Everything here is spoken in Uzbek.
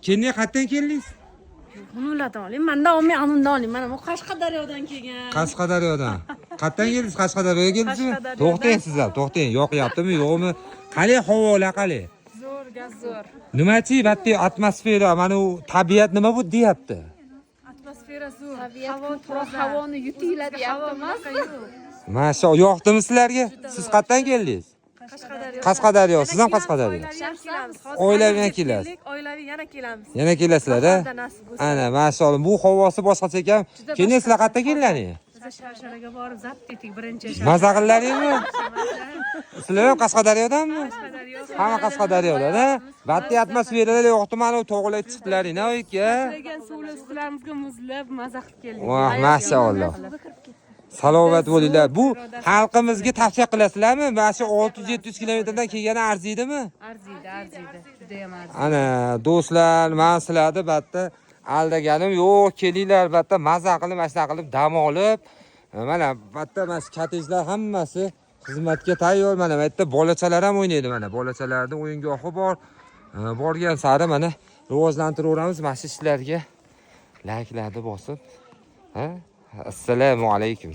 Keyin qayerdan keldingiz? Ulardan oling, mandan olmang, anundan oling. Mana bu Qashqadaryodan kelgan. Qashqadaryodan. Qayerdan keldingiz? Qashqadaryoga keldingizmi? Qashqadaryodan. To'xtang sizlar, to'xtang. Yoqyaptimi, yo'qmi? Qalay havolar qalay? Zo'r, gaz zo'r. Nimachi, batdi atmosfera, mana u tabiat nima bu deyapti? Atmosfera zo'r. Tabiat toza. Havoni yutinglar deyaptimiz. Masha, yoqdimi sizlarga? Siz qayerdan keldingiz? Qashqadaryo. Qashqadaryo, siz ham Qashqadaryo. Kelamiz. Oilaviy ham kelasiz. Oilaviy yana kelamiz. Yana kelasizlar, a? Bahorda nasib bo'lsa. Ana, maşalloh, bu havosi boshqacha ekan. Keyin sizlar qayerdan keldilaring? Biz Sharsharaga borib zabt etdik birinchi. Maza qillaringmi? Sizlar ham Qashqadaryodanmi? Hamma Qashqadaryodan, a? Batdi atmosferalar yoqdi, mana u tog'lar chiqdilaring, a aka? Degan suvlar ustlarimizga muzlab maza qilib keldik. Voh, maşalloh. Salomat bo'linglar. Bu xalqimizga tavsiya qilasizlarmi? Mana shu 600-700 kilometrdan kelgani arziydimi? Arziydi, arziydi. Juda ham arziydi. Ana do'stlar, men sizlarni albatta aldaganim yo'q. Kelinglar albatta maza qilib, mana shunaqa qilib dam olib, mana albatta mana shu kottejlar hammasi xizmatga tayyor. Mana bu yerda bolachalar ham o'ynaydi mana. Bolachalarning o'yingohi bor. Borgan sari mana rivojlantiraveramiz mana shu ishlarga. Layklarni bosib. Ha? Assalomu alaykum.